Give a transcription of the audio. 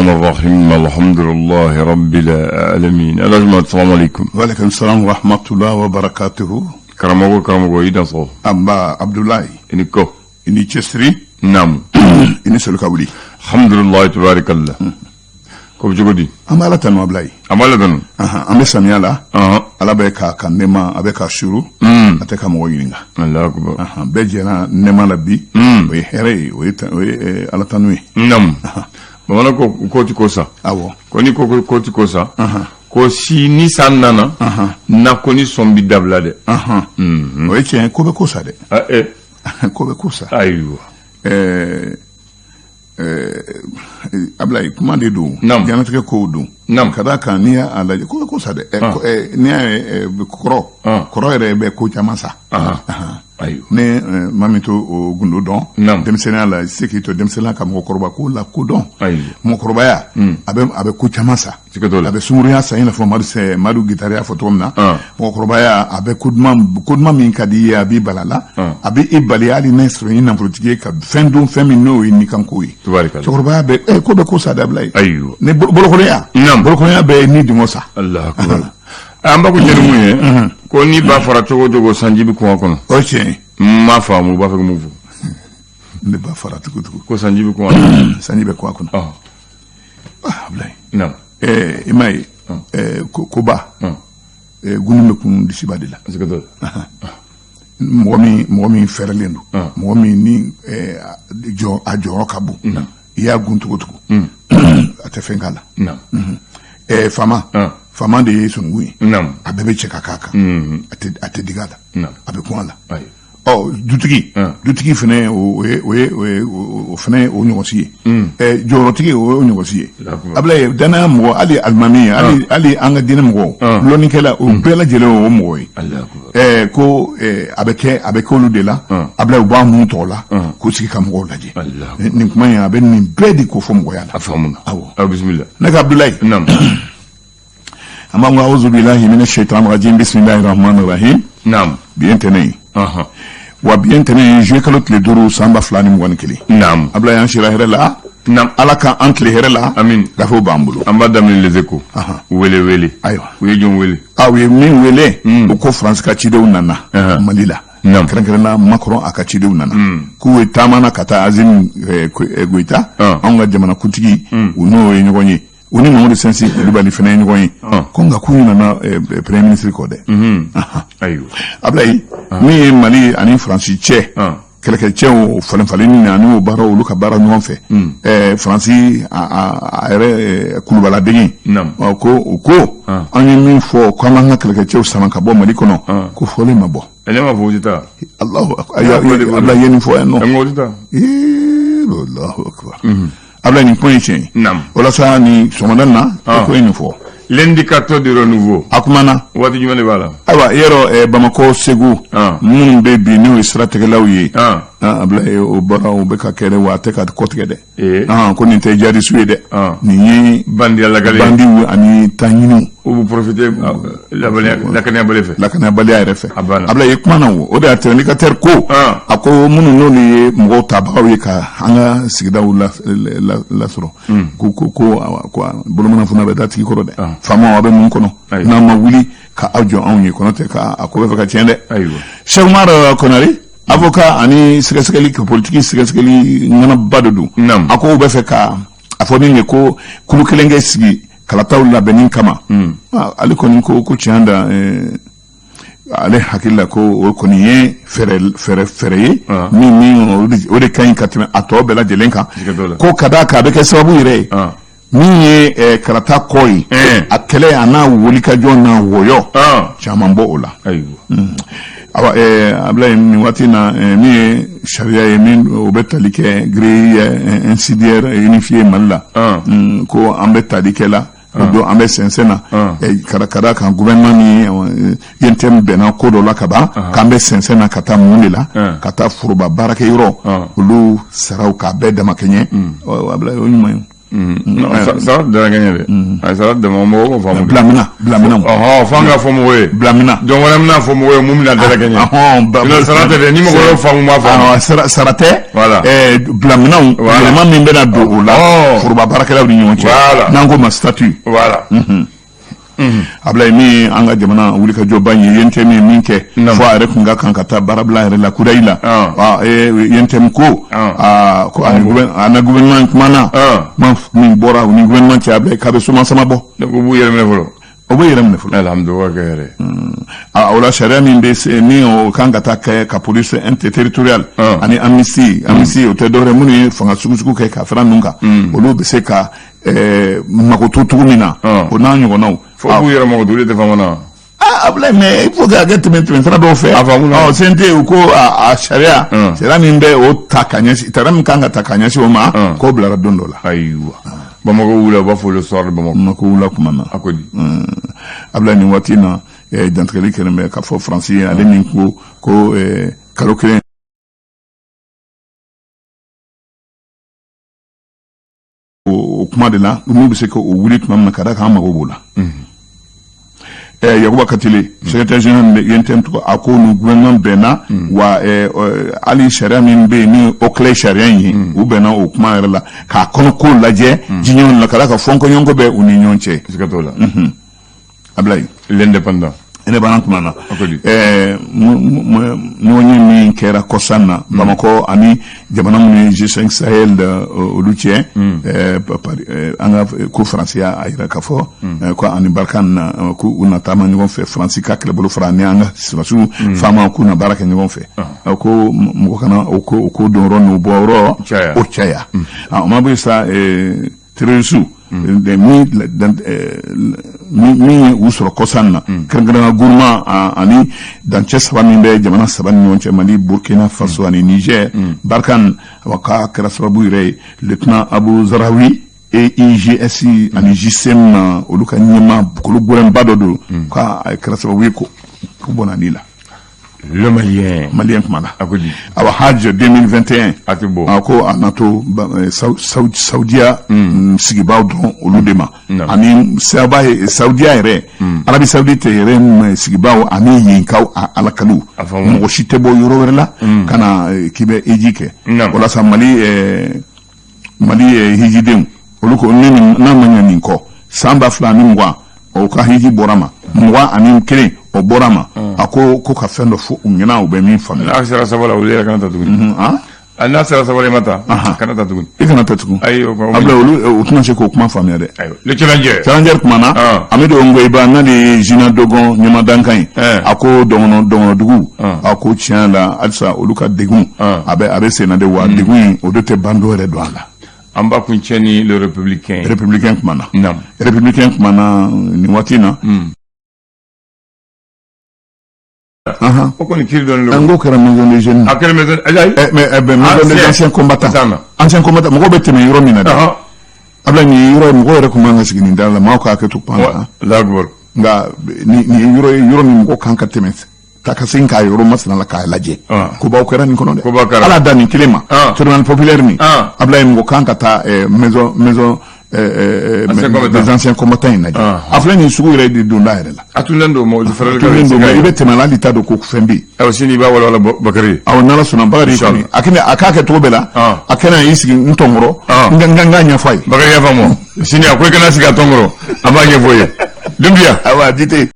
الرحمن الرحيم الحمد لله رب العالمين الأجمع السلام عليكم. Waaleykum salaam wa rahmatulah wa barakatuhu. Karamɔgɔ, karamɔgɔ, i dansɔgɔ. Anba, Abdoulaye. I ni ko. I ni cɛsiri. Naamu. I ni soli ka wuli. Alhamdulilayi, tabarakallah. Ko bɛ cogo di? An bɛ Ala tanu, Ablaye. An b'Ala tanu. Ahan, an bɛ samiya la. Ala bɛ ka nɛɛma, a bɛ ka suru. A tɛ ka mɔgɔ ɲininka. Allahu akbar. Ahan, bɛɛ jɛra nɛɛma la bi. O ye hɛrɛ ye, o ye Ala tanu ye. Naamu, bamanan ko ko ti ko sa. Awɔ. Ko ni ko ti ko sa, ko si ni san nana na ko ni sɔn bi dabila dɛ. Ahan. O ye tiɲɛ ye, ko bɛ ko sa dɛ. Ah, eh. Ko bɛ ko sa. Ayiwa. Ablaye, kuma de don. Naam. Diɲɛlatigɛ kow don. Naam. Ka d'a kan n'i y'a lajɛ, ko bɛ ko sa dɛ. N'i y'a ye kɔrɔ. Kɔrɔ yɛrɛ bɛ ko caman sa. Ahan. Ayiwa. Ni maa min to o gundo dɔn. Naam. Denmisɛnninya la, i se k'i to denmisɛnninya ka mɔgɔkɔrɔba ko la ko dɔn. Ayiwa. Mɔgɔkɔrɔbaya. A bɛ ko caman sa. Siga t'o la. A bɛ sunkurunya sa, i n'a fɔ Madu Gitari y'a fɔ cogo min na. Mɔgɔkɔrɔbaya, a bɛ ko duman min ka di i ye, a b'i bala la. A bɛ i bali hali n'a sɔrɔ i ye nafolotigi ye ka fɛn dun, fɛn min n'o ye nikanko ye. Tubarikala. Cɛkɔrɔbaya bɛ ko bɛ ko sa dɛ, Ablaye. Ayiwa. Ni bolokɔniya. Naam. Bolokɔniya bɛ ni dungɔ sa. Allahu akbar. An b'a ko jɛni mun ye ko ni ba fara cogo o cogo, sanji bɛ kun a kɔnɔ. O ye tiɲɛ ye. N m'a faamu, u b'a fɛ ka mun fɔ? Ne ba fara tugu tugu. Ko sanji bɛ kun a kɔnɔ. Sanji bɛ kun a kɔnɔ. Ah, Ablaye. Naam. I m'a ye koba. Gunni bɛ kun disiba de la. Siga t'o la. Mɔgɔ min fɛrɛlen don. Mɔgɔ min ni jɔ a jɔyɔrɔ ka bon. I y'a gun cogo cogo, a tɛ fɛn k'a la. Naam. Faama. Faama de ye sununkun ye. Naam. A bɛɛ bɛ cɛ ka k'a kan. A tɛ digi a la. Naam. A bɛ kun a la. Ayiwa. Ɔ, dutigi. Dutigi fɛnɛ, o ye o ye o ye o fɛnɛ ye o ɲɔgɔnsi ye. Jɔyɔrɔtigi, o ye o ɲɔgɔnsi ye. Ablaye, danaya mɔgɔ, hali alimami, hali an ka diinɛ mɔgɔw, lɔnnikɛla, o bɛɛ lajɛlen o mɔgɔ ye. Allahu akbar. Ko a bɛ kɛ olu de la. Ablaye, u b'a mun tɔgɔ la k'u sigi ka mɔgɔw lajɛ. Allahu. Nin kuma in, a bɛ nin bɛɛ de ko fɔ mɔgɔya la. A faamuna. Awɔ. Aw bisimila. Ne ka Abdoulaye. Naam. An b'an ko awuzu bilahi mina shaitan rajim, bisimilahi rahmani rahim. Naam. Bi ye ntɛnɛn ye. Wa bi ye ntɛnɛn ye, juillet kalo tile 5, san 2021. Naam. Ablaye, an sira hɛrɛ la. Naam. Ala ka an tile hɛrɛ la. Amin. Gafew b'an bolo. An b'a daminɛ Les Échos. Wele wele. Ayiwa. U ye jɔn wele? Aw ye min wele, u ko Faransi ka cidenw nana Mali la. Kɛrɛnkɛrɛnna, Macron a ka cidenw nana. K'u ye taamana ka taa Assimi Goïta, anw ka jamanakuntigi, u n'o ye ɲɔgɔn ye. U ni Mamadu Sɛnsi Kulubali fana ye ɲɔgɔn ye. Ko nka k'u nana premier ministre kɔ dɛ. Ayiwa. Ablaye, min ye Mali ani Faransi cɛ kɛlɛkɛcɛw falen falenni ani o baara, olu ka baara ɲɔgɔn fɛ. Faransi a yɛrɛ kulubaladege. Naam. Ko o ko an ye min fɔ k'an b'an ka kɛlɛkɛcɛw sama ka bɔ Mali kɔnɔ, ko fɔlen ma bɔ. Ne m'a fɔ o tɛ taa. Allahu akbar. Ablaye ye nin fɔ yan nɔ. N ko o tɛ taa. Ee, Allahu akbar. Ablaye, nin kuma ye tiɲɛ ye. Naam. Walasa ni sɔgɔmada in na, ko ye nin fɔ. L'indicateur du renouveau. A kumana. Waati jumɛn de b'a la? Ayiwa, i yɛrɛ, Bamakɔ, Segu, minnu bɛ bi n'o ye siratigɛlaw ye. Ablaye, o baara o bɛ ka kɛ dɛ, wa a tɛ ka kɔtigɛ dɛ. Ko nin tɛ jihadisiw ye dɛ. Nin ye bandiya lakale. Bandiw ani taɲiniw. U b'u profiter lakanayabali fɛ. Lakanabaliya yɛrɛ fɛ. A banna. Ablaye kuma na, o de y'a to indicateur ko. A ko minnu n'olu ye mɔgɔw tabagaw ye ka an ka sigidaw lasɔrɔ. Ko bolomana fana bɛ da tigi kɔrɔ dɛ. Faamaw, a bɛ mun kɔnɔ? N'an ma wuli ka aw jɔ anw ye, kɔnɔ tɛ ka a ko bɛ fɛ ka tiɲɛ dɛ. Ayiwa. Cheikh Umar Konare, avocat ani sɛgɛsɛgɛli politique sɛgɛsɛgɛli ŋanaba de don. Naam. A ko u bɛ fɛ ka a fɔ min ye ko kulu kelen kɛ sigi kalataw labɛnni kama. Ale kɔni ko tiɲɛ da, ale hakili la ko o kɔni ye fɛɛrɛ ye min o de ka ɲi ka tɛmɛ a tɔ bɛɛ lajɛlen kan. Siga t'o la. Ko ka d'a kan, a bɛ kɛ sababu yɛrɛ ye min ye kalata kɔ ye, a kɛlɛ a n'a wulikajɔ n'a wɔyɔ caman bɔ o la. Ayiwa. Awa, Ablaye, nin waati na, min ye sariya ye min o bɛ tali kɛ grille indiciaire unifié Mali la, ko an bɛ tali kɛ la o don, an bɛ sɛnsɛn na ka d'a kan gouvernement ni UNTM bɛnna ko dɔ la ka ban, k'an bɛ sɛnsɛn na ka taa mun de la, ka taa foroba baarakɛyɔrɔ olu saraw k'a bɛɛ damakɛɲɛ. Ɔ, Ablaye, o ɲuman ye. Non, sara dalakɛɲɛ dɛ. A sara dama mɔgɔw k'o faamu. Bilamina, bilaminaw. Ɔhɔn, f'an k'a fɔ mɔgɔw ye. Bilamina. Donc wɛrɛ bɛna fɔ mɔgɔw ye mun bɛna dalakɛɲɛ. Ɔhɔn. Sinon sara tɛ dɛ, ni mɔgɔ y'o faamu, b'a faamu. Sara tɛ. Voilà. Bilaminaw. Voilà. Yɛlɛma min bɛna don o la foroba baarakɛlaw ni ɲɔgɔn cɛ. Voilà. N'an ko ma statut. Voilà. Ablaye, min ye an ka jamana wulikajɔba in ye, UNTM ye min kɛ Naam. fo a yɛrɛ kun ka kan ka taa baarabila yɛrɛ la kudayi la. UNTM ko ko ani a na gouvernement kumana, kuma min bɔra u ni gouvernement cɛ, Ablaye, k'a bɛ soman sama bɔ. Donc u b'u yɛrɛ minɛ fɔlɔ. O bɛ yɛrɛ minɛ fɔlɔ. Alhamdulilah, kɛ hɛrɛ. O la, sariya min bɛ se ni o kan ka taa kɛ ka police interterritoriale ani amnistie. Amnistie, o tɛ dɔwɛrɛ, minnu ye fanga sugu-sugu kɛ ka fara ninnu kan, olu bɛ se ka mago to cogo min na, o n'a ɲɔgɔnnaw. Fo b'u yɛrɛ mago to, olu tɛ fama na. Ah, Ablaye, mais il faut que a kɛ tɛmɛ sira dɔw fɛ. A faamu na. Ɔ, CNT u ko a sariya sariya min bɛ o ta ka ɲɛsin, sariya min kan ka ta ka ɲɛsin o ma, k'o bilara don dɔ la. Ayiwa. Bamakɔ wula, u b'a fɔ le soir de Bamakɔ. Ma ko wula kuma na. A ko di. Ablaye, nin waati in na, dantigɛli kɛlen bɛ k'a fɔ Faransi ye, ale min ko kalo kelen o kuma de la, n'u bɛ se k'o wuli tuma min na, ka d'a kan an mago b'o la. Yakuba Katile, secrétaire général de UNTM tɔgɔ, a ko ni gouvernement bɛnna wa, hali sariya min bɛ yen ni OCLEI sariya in ye, u bɛnna o kuma yɛrɛ la k'a kɔnɔko lajɛ diɲɛ la, ka d'a kan fɔnkɔɲɔgɔnkɔ bɛ u ni ɲɔgɔn cɛ. Siga t'o la. Ablaye. L'indépendant. Ne b'an kuma na. A ko di. Ɲɔgɔn ye min kɛra kɔsan na Bamakɔ ani jamana minnu ye G5 Sahel olu cɛ, an ka ko Faransi y'a yira k'a fɔ ko ani Barkhane na, ko u na taama ɲɔgɔn fɛ, Faransi ka kɛlɛbolo fara ani an ka sɔrɔdasiw faamaw k'u na baara kɛ ɲɔgɔn fɛ. Ko mɔgɔ kana o ko don yɔrɔ n'o bɔ yɔrɔ Caya. o caya. O ma bɔ yen sa, terroriste min ye u sɔrɔ kɔsan na, kɛrɛnkɛrɛnnenya Gourma ani dancɛ saba min bɛ jamana saba ni ɲɔgɔn cɛ, Mali, Burkina Faso ani Niger, Barkhane awa k'a kɛra sababu yɛrɛ ye lieutenant Abu Zarawi EIGS ani GSM na, olu ka ɲɛmaa kolo gɛrɛnba dɔ don, k'a kɛra sababu ye ko bɔnna la. Le Malien. Malien kuma na. A ko di. Awa, Hajj 2021. A tɛ bɔ. A ko a na to Saudiya sigibaaw dɔrɔn olu de ma ani saba ye Saudiya yɛrɛ, Arabie Saoudite yɛrɛ sigibaaw ani yenkaw a alakaliw. A faamu. Mɔgɔ si tɛ bɔ yɔrɔ wɛrɛ la ka na k'i bɛ hiji kɛ. Walasa Mali hijidenw, olu ko ni n'a ma ɲɛ nin kɔ, san 2020, o ka hiji bɔra ma, 21, o bɔra ma. A ko ka fɛn dɔ fɔ u ɲɛna, u bɛ min faamuya. N'a sera saba la, olu yɛrɛ kana ta tuguni. Ah? N'a sera saba la, i ma ta, kana ta tuguni. I kana ta tugun. Ayi, o kɔ. Abulaye, olu u tɛna se k'o kuma faamuya dɛ. Ayiwa, le Challenger. Challenger kuma na. Amidu Ongoiba, n'ale ye Jina Dogon ɲɛmadankan ye, a ko dɔgɔnɔ dɔgɔnɔdugu, a ko tiɲɛ la, halisa olu ka degun a bɛ sen na de wa, degun in o de tɛ ban dɔ yɛrɛ don a la. An b'a kun cɛ ni le Républicain. Républicain kuma na. Naam. Républicain kuma na nin waati in na. O kɔni kiiri dɔɔni don. An ko kɛra maison des jeunes. A kɛra maison ayi. Mais maison des anciens combattants. Sisan na. Anciens combattants, mɔgɔw bɛ tɛmɛ yɔrɔ min na dɛ. Abulaye, nin ye yɔrɔ ye, mɔgɔw yɛrɛ tun man ka sigi nin da la, maaw ka hakɛ to kuma na. Allahu akbar. Nka nin ye yɔrɔ ye, yɔrɔ min mɔgɔ kan ka tɛmɛ ta ka segin k'a yɔrɔ masina la k'a lajɛ. Kobaw kɛra nin kɔnɔ dɛ. Kobaw kɛra. Ala da nin kelen ma. Tribunal populaire nin. Abulaye, mɔgɔ kan ka taa maison Anciens combattants. des anciens combattants in lajɛ. A filɛ nin sugu yɛrɛ de donda yɛrɛ la. A tunnen don mɔgɔ fɛrɛ. Tunnen don, mais i bɛ tɛmɛ a la, hali i t'a dɔn ko fɛn bɛ yen. Ayiwa, sini i b'a walawala Bakari. Awɔ, n'Ala sɔnna, Bakari Inchallah. kɔni a kɛnɛ a k'a kɛ cogo bɛɛ la. A kɛnɛ y'i sigi n tɔnkɔrɔ. N ka ɲɛfɔ a ye. Bakari y'a faamu. Sini a ko i kana sigi a tɔn kɔrɔ. An b'a ɲɛfɔ ye. Dunbiya. Ayiwa, Jite.